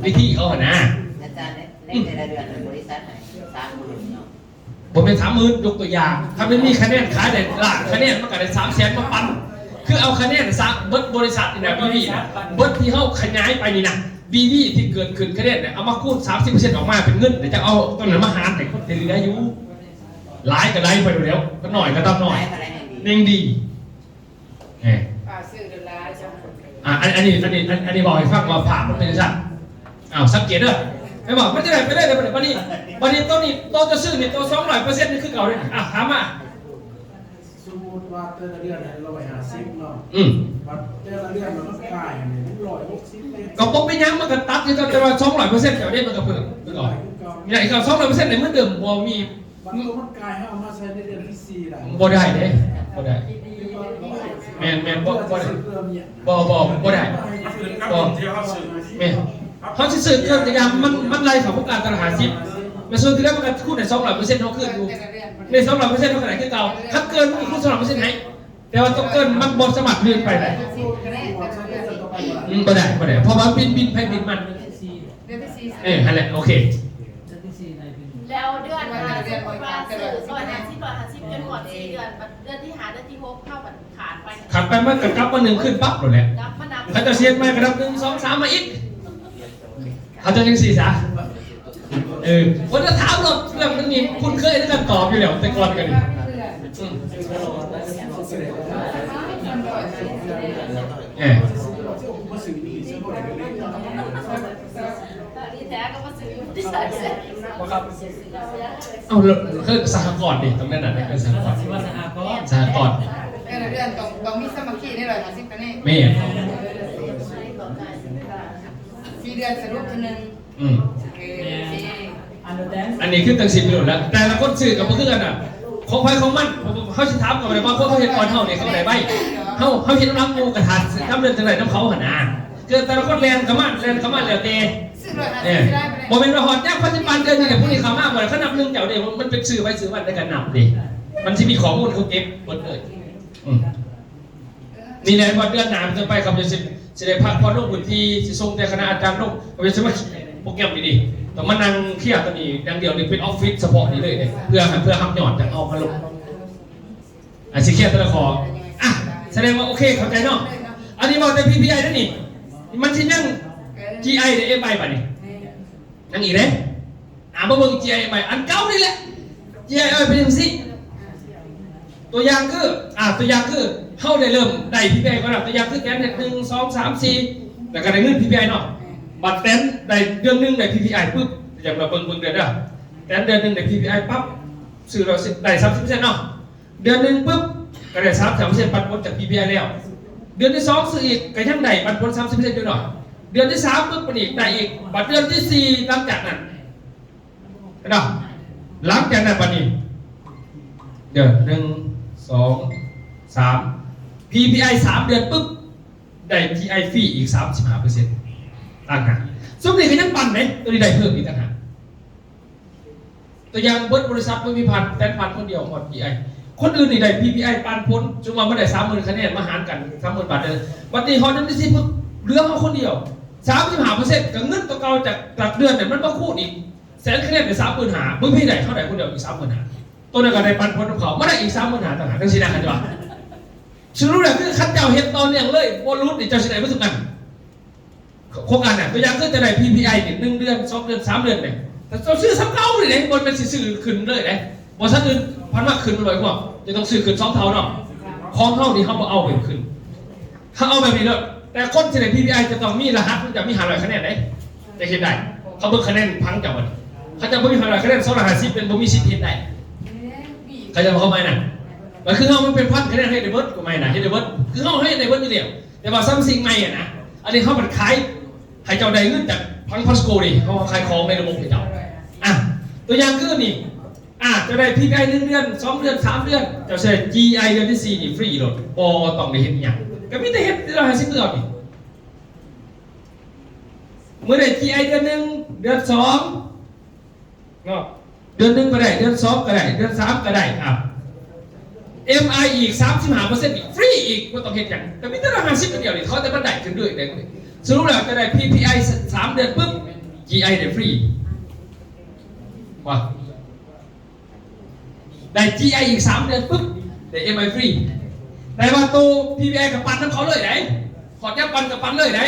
ວິທີເຂົາຫັ້ນນະ. ອືມ ອາຈານ ໃນ ໃນແຕ່ລະເດືອນ ບໍລິສັດໃຫ້ສາມໝື່ນເນາະ ບໍ່ແມ່ນສາມໝື່ນ ຍົກຕົວຢ່າງ ຖ້າມັນມີຄະແນນຂາຍໄດ້ລ້ານຄະແນນ ມັນກໍໄດ້ສາມແສນມາປັນ ຄືເອົາຄະແນນສາ ເບິດບໍລິສັດນີ້ນະ ບີວີນະ ເບິດທີ່ເຮົາຂະຫຍາຍໄປນີ້ນະ ບີວີທີ່ເກີດຂຶ້ນຄະແນນນະ ເອົາມາຄູນສາມສິບເປີເຊັນອອກມາເປັນເງິນ ແລ້ວຈະເອົາຕົງນັ້ນມາຫານໃຫ້ຄົນທີ່ເຫຼືອຢູ່. ຫຼາຍກໍໄດ້ໄປໂລດແລ້ວ ກໍໜ້ອຍກໍຕາມໜ້ອຍ ແຮ່ງດີ. ເອີ ອ່າ ຊື້ເດີລະ ອ່າ ອັນ ອັນນີ້ ອັນນີ້ ອັນ ອັນນີ້ເວົ້າໃຫ້ຟັງວ່າພາບມັນເປັນຈັ່ງຊັ້ນ. ອ້າວ ສັງເກດເດີ ແມ່ນບໍ່? ມັນຈະໄດ້ໄປເລີຍເດີ. ບັດນີ້ ບັດນີ້ໂຕນີ້ ໂຕຈະຊື້ນີ້ ໂຕສອງຮ້ອຍເປີເຊັນນີ້ຄືເກົ່າເດ້. ອ່າ ຖາມມາ ສົມມຸດວ່າແຕ່ລະເດືອນໃຫ້ຮ້ອຍຫ້າສິບເນາະ ອືມ ບັດແຕ່ລະເດືອນມັນກາຍໃຫ້ມັນຮ້ອຍຫົກສິບເລີຍ ກໍບໍ່ເປັນຫຍັງ ມັນກໍຕັດຢູ່ ແຕ່ວ່າສອງຮ້ອຍເປີເຊັນແລ້ວເດ້ ມັນກໍເພີ່ມຄືເກົ່າ. ຢ່າງເກົ່າ ສອງຮ້ອຍເປີເຊັນໃນເງິນເດີມບໍ່ມີ ມັນ ມັນກາຍ ເຮົາເອົາມາໃສ່ໃນເດືອນທີສີ່ໄດ້ ບໍ່ໄດ້ເດ້ ບໍ່ໄດ້. ແມ່ນໆ ບໍ່ ບໍ່ໄດ້ ບໍ່ ບໍ່ ບໍ່ໄດ້ ບໍ່ ແມ່ນ. ເຮົາຊິຊື້ເກີນກໍຢ່າ ມັນ ມັນໄລ່ເຂົ້າໂຄງການຕະຫຼາດຫ້າສິບ ແມ່ນ ສ່ວນທີ່ແລ້ວມັນກໍຄູນໃຫ້ສອງຮ້ອຍເປີເຊັນ ເຮົາຄືນຢູ່ ໃນສອງຮ້ອຍເປີເຊັນ ເຮົາກໍໄດ້ຄືເກົ່າ. ຄັນເກີນ ມັນກໍຄູນສອງຮ້ອຍເປີເຊັນໃຫ້ ແຕ່ວ່າຕົວເກີນມັນບໍ່ສາມາດເລື່ອນໄປໄດ້. ອືມ ບໍ່ໄດ້ ບໍ່ໄດ້ ເພາະວ່າບິນ ບິນໃຜບິນມັນ. ເດືອນທີສີ່ ເອີ ຫັ້ນແຫຼະ ໂອເຄ. ແລ້ວເດືອນ ສົມມຸດວ່າຊື້ຮ້ອຍຫ້າສິບ ຮ້ອຍຫ້າສິບ ຈົນຮອດສີ່ເດືອນ ບັດເດືອນທີຫ້າ ເດືອນທີຫົກ ເຮົາບັດຂາດໄປ ຂາດໄປ ມັນກໍກັບມາໜຶ່ງຄືນປັບໂລດແຫຼະ. ຄັນເຈົ້າຊິເຮັດໃໝ່ກໍນັບ ໜຶ່ງ ສອງ ສາມ ມາອີກ ເຂົາເຈົ້າຈັ່ງຊີ້ຊະ. ເອີ ບໍ່ໄດ້ຖາມດອກ ເລື່ອງມັນມີຄຸ້ນເຄີຍໃນການຕອບຢູ່ແລ້ວ ແຕ່ກ່ອນກໍດີ. ອືມ ເອີ ເ ເອົາ ເອີ້ນສະຫະກອນເດ້ ຕ້ອງແນວນັ້ນ ເອີ້ນສະຫະກອນ ຊິວ່າສະຫະກອນ ສະຫະກອນ ແຕ່ລະເດືອນຕ້ອງ ຕ້ອງມີສາມັກຄີໃນຮ້ອຍຫ້າສິບຄະແນນ ແມ່ນ ສີ່ເດືອນສະຫຼຸບເທື່ອໜຶ່ງ ອືມ ເອີ ໂອເຄ ອັນນີ້ຄືຕັ້ງສິບໂລດແລ້ວ ແຕ່ລະຄົນຊື້ກໍບໍ່ຄືກັນນະ ຂອງໃຜຂອງມັນ ເຮົາຊິຖາມເຂົາໄດ້ ບາງຄົນເຂົາເຮັດກ່ອນເຮົານີ້ ເຂົາໄດ້ໄວ ເຮົາ ເຮົາເຮັດນຳໝູ່ກະຖ້ານຳເລື່ອງຈັ່ງໃດນຳເຂົາຫັ້ນນະ ຄືແຕ່ລະຄົນແລ່ນເຂົ້າມາ ແລ່ນເຂົ້າມາແລ້ວແຕ່ ບໍ່ແມ່ນວ່າຮອດຍາມເຂົາຊິປານເດືອນນີ້ແຫຼະ ຜູ້ນີ້ເຂົ້າມາບໍ່ໄດ້ ເຂົານັບໜຶ່ງເຈົ້າເດ້ ມັນເປັນຊື່ໄປຊື່ມັນໃນການນັບເດ້ ມັນຊິມີຂໍ້ມູນເຂົາເກັບເບິດເລີຍ ອືມ ນີ້ແຫຼະ ວ່າເດືອນໜ້າເປັນຕົ້ນໄປ ຂ້າພະເຈົ້າຊິ ຊິໄດ້ພັກຜ່ອນລົງພື້ນທີ່ ຊິສົ່ງແຕ່ຄະນະອາຈານລົງ ຂ້າພະເຈົ້າຊິມາໂປຣແກຣມດີໆ ຕ້ອງມານັ່ງເຄຍຕົວນີ້ຢ່າງດຽວ ນີ້ເປັນອອບຟິດສະເພາະນີ້ເລີຍເດ້ ເພື່ອ ເພື່ອຮັບຍອດຈາກເຮົາມາລົງ ອາ ຊິເຄຍແຕ່ລະຂໍ້ ອາ ສະແດງວ່າໂອເຄ ເຂົ້າໃຈເນາະ ອັນນີ້ເວົ້າແຕ່ ພີພີໄອ ເດ້ນີ້ ມັນຊິຍັງ ຈີໄອ ເດ້ ເອັມໄອ ບາດນີ້ ຍັງອີກເດ້ ອາ ມາເບິ່ງ ຈີໄອ ເອັມໄອ ອັນເກົ່ານີ້ແຫຼະ ຈີໄອ ເອີ ເປັນຈັ່ງຊີ້ ຕົວຢ່າງຄື ອາ ຕົວຢ່າງຄື ເຮົາໄດ້ເລີ່ມໄດ້ ພີພີໄອ ກ່ອນນະ ຕົວຢ່າງຄືແຕນເຮັດ ໜຶ່ງ ສອງ ສາມ ສີ່ ແລ້ວກໍໄດ້ເງິນ ພີພີໄອ ເນາະ ບັດແຕນໄດ້ເດືອນໜຶ່ງໄດ້ ພີພີໄອ ປຶບ ຈະມາເບິ່ງ ເບິ່ງເດືອນເດີ ແຕນເດືອນໜຶ່ງໄດ້ ພີພີໄອ ປັບ ຊື້ແລ້ວໄດ້ສາມສິບເປີເຊັນເນາະ ເດືອນໜຶ່ງປຶບ ກໍໄດ້ສາມສິບເປີເຊັນປັນຜົນຈາກ ພີພີໄອ ແລ້ວ ເດືອນທີສອງຊື້ອີກ ກໍຍັງໄດ້ປັນຜົນສາມສິບເປີເຊັນຢູ່ເນາະ ເດືອນທີສາມປຶບ ປະນີ້ໄດ້ອີກ ບັດເດືອນທີສີ່ ຫຼັງຈາກນັ້ນ ເຫັນບໍ່ ຫຼັງຈາກນັ້ນບັດນີ້ ເດືອນໜຶ່ງ ສອງ ສາມ ພີພີໄອ ສາມເດືອນປຶບ ໄດ້ ຈີໄອ ຟຣີອີກສາມສິບຫ້າເປີເຊັນຕ່າງຫາກ ຊຸມນີ້ກໍຍັງປັນເດ້ ຕົວນີ້ໄດ້ເພີ່ມອີກຕ່າງຫາກ ຕົວຢ່າງເບິດບໍລິສັດບໍ່ມີພັນ ແຕນພັນຄົນດຽວຮອດ ຈີໄອ ຄົນອື່ນນີ້ໄດ້ ພີພີໄອ ປັນຜົນ ສົມມຸດວ່າມັນໄດ້ສາມໝື່ນຄະແນນ ມາຫານກັນ ສາມໝື່ນບາດເດີ ບັດນີ້ຮອດເດືອນທີສີ່ປຶບ ເຫຼືອເຮົາຄົນດຽວ ສາມສິບຫ້າເປີເຊັນ ກໍເງິນຕົວເກົ່າຈາກ ຈາກເດືອນນັ້ນ ມັນມາຄູນອີກແສນຄະແນນເປັນສາມໝື່ນຫ້າ ບໍ່ມີໃດ ເຮົາໄດ້ຄົນດຽວອີກສາມໝື່ນຫ້າ ຕົວນັ້ນກໍໄດ້ປັນຜົນນຳເຂົາ ມາໄດ້ອີກສາມໝື່ນຫ້າຕ່າງຫາກ ຈັ່ງຊີ້ນະ ຄັນຈະວ່າ ສະຫຼຸບແລ້ວຄືຄັນເຈົ້າເຮັດຕໍ່ເນື່ອງເລີຍ ບໍ່ຫຼຸດນີ້ ເຈົ້າຊິໄດ້ເບິດທຸກອັນ ໂຄງການນະ ຕົວຢ່າງຄືຈະໄດ້ ພີພີໄອ ນີ້ ໜຶ່ງເດືອນ ສອງເດືອນ ສາມເດືອນນີ້ ແຕ່ເຈົ້າຊື້ສ່ຳເກົ່ານີ້ເດ້ ບໍ່ແມ່ນຊິຊື້ຂຶ້ນເລີຍເດ້ ບໍລິສັດອື່ນພັນວ່າຂຶ້ນຮ້ອຍກວ່າ ຈະຕ້ອງຊື້ຂຶ້ນສອງເທົ່າເນາະ ຂອງເຮົານີ້ເຮົາບໍ່ເອົາເປັນຂຶ້ນ ເຮົາເອົາແບບນີ້ເດີ ແຕ່ຄົນຊິໄດ້ ພີພີໄອ ຈະຕ້ອງມີລະຫັດ ມັນຈະມີຫ້າຮ້ອຍຄະແນນເດ້ ຈະເຮັດໄດ້ ເຂົາເບິ່ງຄະແນນພັງເຈົ້າບັດນີ້ ເຂົາເຈົ້າບໍ່ມີຫ້າຮ້ອຍຄະແນນ ສອງຮ້ອຍຫ້າສິບ ເປັນບໍ່ມີສິດເຮັດໄດ້ ເຂົາເຈົ້າເຂົ້າໃໝ່ນະ ກໍຄືເຮົາມັນເປັນພັນຄະແນນ ເຮັດໄດ້ເບິດ ກໍໝາຍນະ ເຮັດໄດ້ເບິດ ຄືເຮົາເຮັດໄດ້ເບິດຢູ່ແລ້ວ ແຕ່ວ່າຊຳສິ່ງໃໝ່ຫັ້ນນະ ອັນນີ້ເຮົາມັນຂາຍ ໃຫ້ເຈົ້າໄດ້ເງິນຈາກຝັ່ງ Pasco ນີ້ ເຮົາຂາຍຂອງໃນລະບົບໃຫ້ເຈົ້າ ອາ ຕົວຢ່າງຄືນີ້ ອາ ເຈົ້າໄດ້ ພີພີໄອ ໜຶ່ງເດືອນ ສອງເດືອນ ສາມເດືອນ ເຈົ້າໃຊ້ ຈີໄອ ເດືອນທີສີ່ນີ້ຟຣີໂລດ ບໍ່ຕ້ອງໄດ້ເຮັດອີ່ຫຍັງ ກໍມີແຕ່ເຮັດຮ້ອຍຫ້າສິບຄືເກົ່ານີ້ ມື້ໃດ ຈີໄອ ເດືອນໜຶ່ງ ເດືອນສອງ ເນາະ ເດືອນໜຶ່ງກໍໄດ້ ເດືອນສອງກໍໄດ້ ເດືອນສາມກໍໄດ້ ອາ ເອັມໄອ ອີກສາມສິບຫ້າເປີເຊັນ ອີກ ຟຣີອີກ ບໍ່ຕ້ອງເຮັດຫຍັງ ກໍມີແຕ່ຮ້ອຍຫ້າສິບອັນດຽວນີ້ ຂໍແຕ່ມັນໄດ້ຂຶ້ນເລື້ອຍໄດ້ ສະຫຼຸບແລ້ວຈະໄດ້ ພີພີໄອ ສາມເດືອນປຶບ ຈີໄອ ໄດ້ຟຣີ ວ່າ ໄດ້ ຈີໄອ ອີກສາມເດືອນປຶບ ໄດ້ ເອັມໄອ ຟຣີ ແຕ່ວ່າໂຕ ພີພີໄອ ກໍປັນນຳເຂົາເລີຍໄດ໋ ຮອດຍາມປັນກໍປັນເລີຍໄດ໋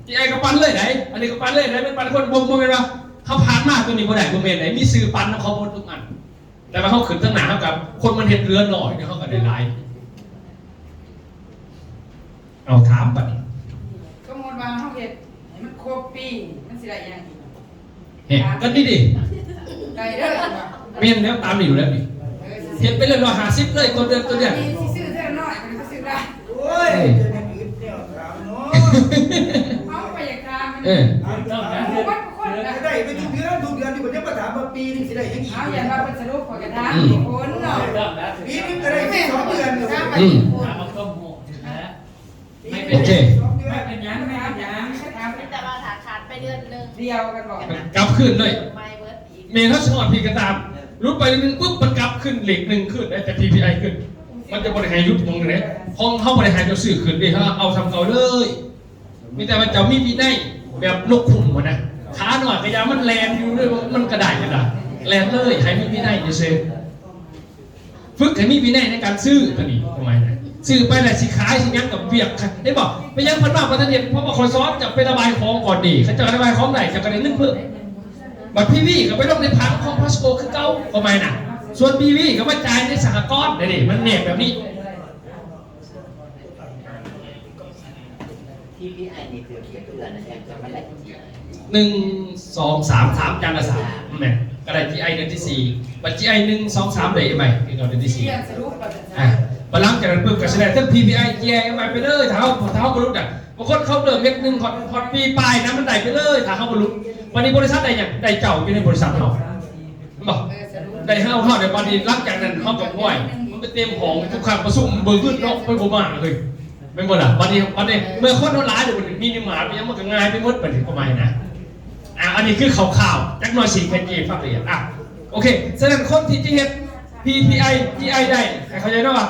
ຈີໄອ ກໍປັນເລີຍໄດ໋ ອັນນີ້ກໍປັນເລີຍໄດ໋ ແມ່ນປັນຄົນ ບໍ່ ບໍ່ແມ່ນວ່າເຮົາຜ່ານມາຕົວນີ້ບໍ່ໄດ້ ບໍ່ແມ່ນໄດ໋ ມີຊື່ປັນນຳເຂົາໝົດທຸກອັນ ແຕ່ວ່າເຮົາຂຶ້ນທາງໜ້າ ເຮົາກໍ ຄົນມັນເຮັດເຫຼືອໜ້ອຍ ເຮົາກໍໄດ້ຫຼາຍ ເອົາ ຖາມບັດນີ້ ສົມມຸດວ່າເຮົາເຮັດໃຫ້ມັນຄົບປີ ມັນຊິໄດ້ຫຍັງອີກ? ເຮັດກັນດີໆ ໄດ້ເດີ ແມ່ນແລ້ວ ຕາມນີ້ຢູ່ແລ້ວນີ້ ເອີ ເຮັດໄປເລື້ອຍ ຮ້ອຍຫ້າສິບເລີຍ ຕໍ່ເດືອນ ຕໍ່ເດືອນ ອັນນີ້ຊິຊື້ເທື່ອລະໜ້ອຍ ມັນຊິຊື້ໄດ້ ໂອ້ຍ ເອີ ຈະໄດ້ຢືດແນວຖາມເນາະ ເຮົາກໍຢາກຖາມ ເອີ ມັນບໍ່ຄວນນະ ໄດ້ໄປທຸກເດືອນ ທຸກເດືອນ ນີ້ເພິ່ນຍັງມາຖາມວ່າປີໜຶ່ງຊິໄດ້ຫຍັງອີກ ເອົາ ຢ້ານວ່າເພິ່ນສະຫຼຸບ ຂ້ອຍກໍຖາມ ອືມ ຄົນເນາະ ປີໜຶ່ງກໍໄດ້ສິບສອງເດືອນ ອືມ ໂອເຄ ບໍ່ເປັນຫຍັງ ບໍ່ເປັນຫຍັງ ແຕ່ວ່າຖ້າຂາດໄປເດືອນໜຶ່ງ ດຽວກັນບໍ່ ກັບຄືນເລີຍ ໃໝ່ເບິດອີກ ແມ່ນເຮົາຊິຮອດພີກກໍຕາມ ຫຼຸດໄປເດືອນໜຶ່ງປຶບ ມັນກັບຄືນເລກໜຶ່ງຄືນ ໄດ້ແຕ່ ພີພີໄອ ຄືນ ມັນຈະບໍ່ໄດ້ໃຫ້ຢຸດໝ່ອງໃດ ຂອງເຮົາບໍ່ໄດ້ໃຫ້ເຈົ້າຊື້ຄືນເດ້ ເຮົາເອົາສ່ຳເກົ່າເລີຍ ມີແຕ່ວ່າເຈົ້າມີວິໄນ ແບບນົກຂຸ້ມຫັ້ນນະ ຂານ້ອຍກໍຢ່າ ມັນແລ່ນຢູ່ເລີຍ ມັນກໍໄດ້ຫັ້ນນະ ແລ່ນເລີຍ ໃຫ້ມີວິໄນຊື່ໆ ຝຶກໃຫ້ມີວິໄນໃນການຊື້ ຕົວນີ້ ຄວາມໝາຍນະ ຊື້ໄປແລ້ວຊິຂາຍຊິຫຍັງກັບວຽກ ເຫັນບໍ່? ເປັນຫຍັງເພິ່ນວ່າບໍ່ທັນເຮັດ? ເພາະວ່າຂ້ອຍສອນເຈົ້າໄປລະບາຍຂອງກ່ອນເດ້ ຄັນເຈົ້າລະບາຍຂອງໄດ້ ເຈົ້າກໍໄດ້ເງິນເພີ່ມ ບັດພີວີກໍໄປລົງໃນຜັງຂອງ Pasco ຄືເກົ່າ ຄວາມໝາຍນະ ສ່ວນບີວີກໍມາຈ່າຍໃນສະຫະກອນ ເດ້ ມັນແຍກແບບນີ້. ພີພີໄອ ນີ້ຖືກຈັກເທື່ອນະ ຈັ່ງຈະມາໄດ້ຈີໄອ ໜຶ່ງ ສອງ ສາມ ສາມ ຈັ່ງລະສາມ ແມ່ນ ກໍໄດ້ຈີໄອເດືອນທີສີ່ ບັດຈີໄອ ໜຶ່ງ ສອງ ສາມ ໄດ້ເອັມໄອຄືເກົ່າເດືອນທີສີ່ ອ່າ ບັດຫຼັງຈາກນັ້ນປຶບກໍຊິໄດ້ທັງພີພີໄອ ຈີໄອ ເອັມໄອ ໄປເລີຍ ຖ້າເຮົາ ຖ້າເຮົາບໍ່ຫຼຸດນະ ບາງຄົນເຂົາເລີ່ມເຮັດໜຶ່ງຮອດ ຮອດປີປາຍນະ ມັນໄດ້ໄປເລີຍ ຖ້າເຮົາບໍ່ຫຼຸດ ບັດນີ້ບໍລິສັດໄດ້ຫຍັງ? ໄດ້ເຈົ້າຢູ່ໃນບໍລິສັດເຮົາ ເຫັນບໍ່? ໄດ້ເຮົາ ເຮົາໄດ້ບັດນີ້ ຫຼັງຈາກນັ້ນເຮົາກໍ ໂອ້ຍ ມັນໄປເຕັມຫ້ອງ ທຸກຄັ້ງປະຊຸມເບິ່ງເງິນເນາະ ໄປບໍ່ມາເລີຍ ແມ່ນບໍ່ລະ? ບັດນີ້ ບັດນີ້ເມື່ອຄົນເຮົາຫຼາຍແລ້ວ ບັດນີ້ມີນິມາດ ມັນຍັງ ມັນກໍງ່າຍໄປໝົດ ບັດນີ້ປະມານນັ້ນນະ. ອ່າ ອັນນີ້ຄືຄ່າວໆ ຈັກໜ່ອຍຊິຂະຫຍາຍຟັງລະອຽດ. ອ່າ ໂອເຄ ສະນັ້ນຄົນທີ່ຈະເຮັດ ພີພີໄອ ຈີໄອ ໄດ້ ໃຫ້ເຂົ້າໃຈເນາະວ່າ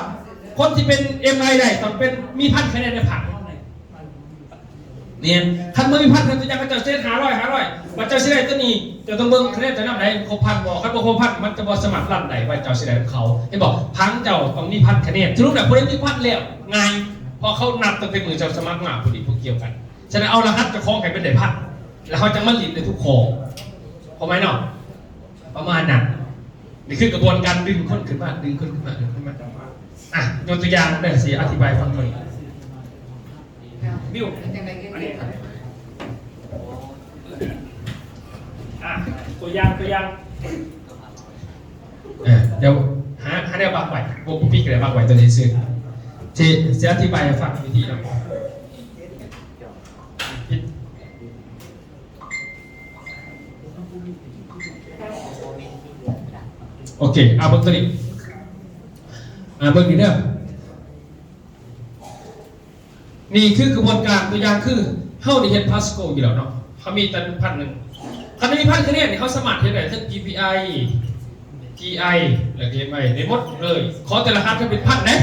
ຄົນທີ່ເປັນເອັມໄອໄດ້ ຕ້ອງເປັນ ມີພັນຄະແນນໃນພັນ ແມ່ນ ຄັນບໍ່ມີພັນ ຄັນຕົວຢ່າງເຂົາເຈົ້າເຈັດ ຫ້າຮ້ອຍ ຫ້າຮ້ອຍ ບັດເຈົ້າຊິໄດ້ຕົວນີ້ ເຈົ້າຕ້ອງເບິ່ງຄະແນນເຈົ້ານຳໃດ ມັນຄົບພັນບໍ່ ຄັນບໍ່ຄົບພັນ ມັນຈະບໍ່ສາມາດລັນໄດ້ວ່າເຈົ້າຊິໄດ້ນຳເຂົາ ເຫັນບໍ່? ພັນເຈົ້າຕ້ອງມີພັນຄະແນນ ສະຫຼຸບແລ້ວຜູ້ໃດມີພັນແລ້ວ ງ່າຍ ເພາະເຂົານັບຕັ້ງແຕ່ມື້ເຈົ້າສະໝັກມາ ຜູ້ນີ້ພວກກ່ຽວກັນ ສະນັ້ນເອົາລະຫັດເຈົ້າຂອງໃຫ້ມັນໄດ້ພັນ ແລ້ວເຮົາຈັ່ງມາຫຼິ້ນໄດ້ທຸກຂໍ້ ເຂົ້າໃຈເນາະ? ປະມານນັ້ນ ນີ້ຄືກະບວນການດຶງຄົນຂຶ້ນມາ ດຶງຄົນຂຶ້ນມາ ດຶງຄົນມາ ອ່ະ ຍົກຕົວຢ່າງເດີ ຊິອະທິບາຍໃຫ້ຟັງກ່ອນ ບິວ ອັນນີ້ ອ່າ ຕົວຢ່າງ ຕົວຢ່າງ ເອີ ດຽວຫາ ຫາແນວບັງໄວ້ ບໍ່ ບໍ່ປິດກໍໄດ້ ບັງໄວ້ຕົວນີ້ຊື່ ຊິ ຊິອະທິບາຍໃຫ້ຟັງວິທີນຳ ໂອເຄ ເອົາເບິ່ງຕົວນີ້ ອ່າ ເບິ່ງນີ້ເດີ ນີ້ຄືກະບວນການ ຕົວຢ່າງຄືເຮົາໄດ້ເຮັດພາສໂກຢູ່ແລ້ວເນາະ ເຮົາມີຕັ້ງພັນໜຶ່ງ ຄັນມີພັນຄະແນນນີ້ ເຮົາສາມາດເຮັດໄດ້ທັງ ພີພີໄອ ຈີໄອ ແລະ ເອັມໄອ ໄດ້ໝົດເລີຍ ຂໍແຕ່ລະຫັດໃຫ້ເປັນພັນເດ້.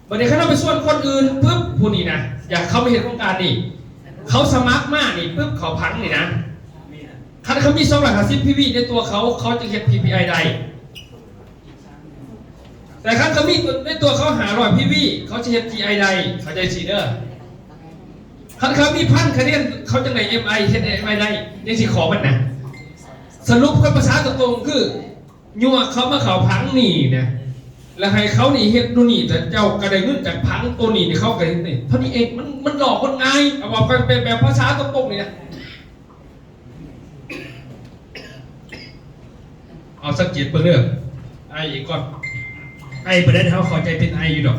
ບັດນີ້ຄັນເຮົາໄປຊວນຄົນອື່ນປຶບ ຜູ້ນີ້ນະ ຢາກເຂົ້າມາເຮັດໂຄງການນີ້ ເຂົາສະໝັກມານີ້ປຶບ ເຂົາຜັງນີ້ນະ ຄັນເຂົາມີສອງຮ້ອຍຫ້າສິບພີວີໃນຕົວເຂົາ ເຂົາຈຶ່ງເຮັດພີພີໄອໄດ້ ແຕ່ຄັນເຂົາມີໃນຕົວເຂົາຫ້າຮ້ອຍພີວີ ເຂົາຈະເຮັດຈີໄອໄດ້ ເຂົ້າໃຈຊີ້ເດີ ຄັນເຂົາມີພັນຄະແນນ ເຂົາຈັ່ງໄດ້ເອັມໄອ ເຮັດເອັມໄອໄດ້ ຈັ່ງຊີ້ຂໍມັນນະ ສະຫຼຸບກັບພາສາຕົງໆຄື ຍົວະເຂົາມາເຂົ້າຜັງນີ້ນະ ແລ້ວໃຫ້ເຂົານີ້ເຮັດໂຕນີ້ ແຕ່ເຈົ້າກໍໄດ້ເງິນຈາກຜັງໂຕນີ້ ເຂົາກໍເຮັດນີ້ ເທົ່ານີ້ເອງ ມັນ ມັນຫຼອກຄົນງ່າຍ ເອົາເວົ້າກັນແບບ ແບບພາສາຕົງໆນີ້ນະ ເອົາສັງເກດເບິ່ງເດີ ໄອອີກກ່ອນ ໄອປານໃດເຮົາເຂົ້າໃຈເປັນໄອຢູ່ດອກ.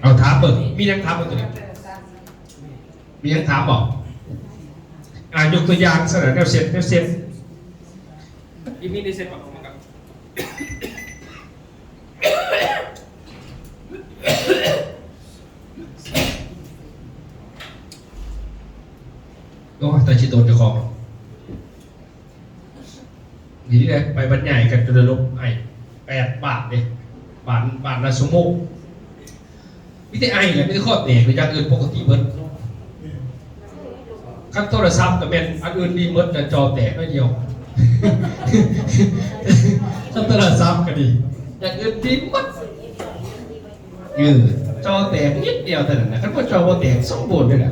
ເອົາຖາມເບິ່ງ ມີຫຍັງຖາມເບິ່ງຕົວນີ້ ມີຫຍັງຖາມບໍ່? ອ່າ ຍົກຕົວຢ່າງຊະ ແນວເຊັດ ແນວເຊັດ ມີ ມີແນວເຊັດບໍ່? ໂອ້ຍ ຕາຍຊິໂຕເຈົ້າຂອງ. ນີ້ແຫຼະ ໄປບັນຍາຍກັນຈົນລະລົບໄອ ແປດບາດເດ້ ບາດ ບາດລະຊົ່ວໂມງ ມີແຕ່ໄອແຫຼະ ມີແຕ່ຄໍແຕກ ຢ່າງອື່ນປົກກະຕິເບິດ ຄັນໂທລະສັບກໍແມ່ນ ອັນອື່ນດີເບິດ ແຕ່ຈໍແຕກໜ້ອຍດຽວ ຄັນໂທລະສັບກໍດີ ຢ່າງອື່ນດີເບິດ ເອີ ຈໍແຕກນິດດຽວເທົ່ານັ້ນນະ ຄັນບໍ່ຈໍບໍ່ແຕກ ສົມບູນເລີຍນະ.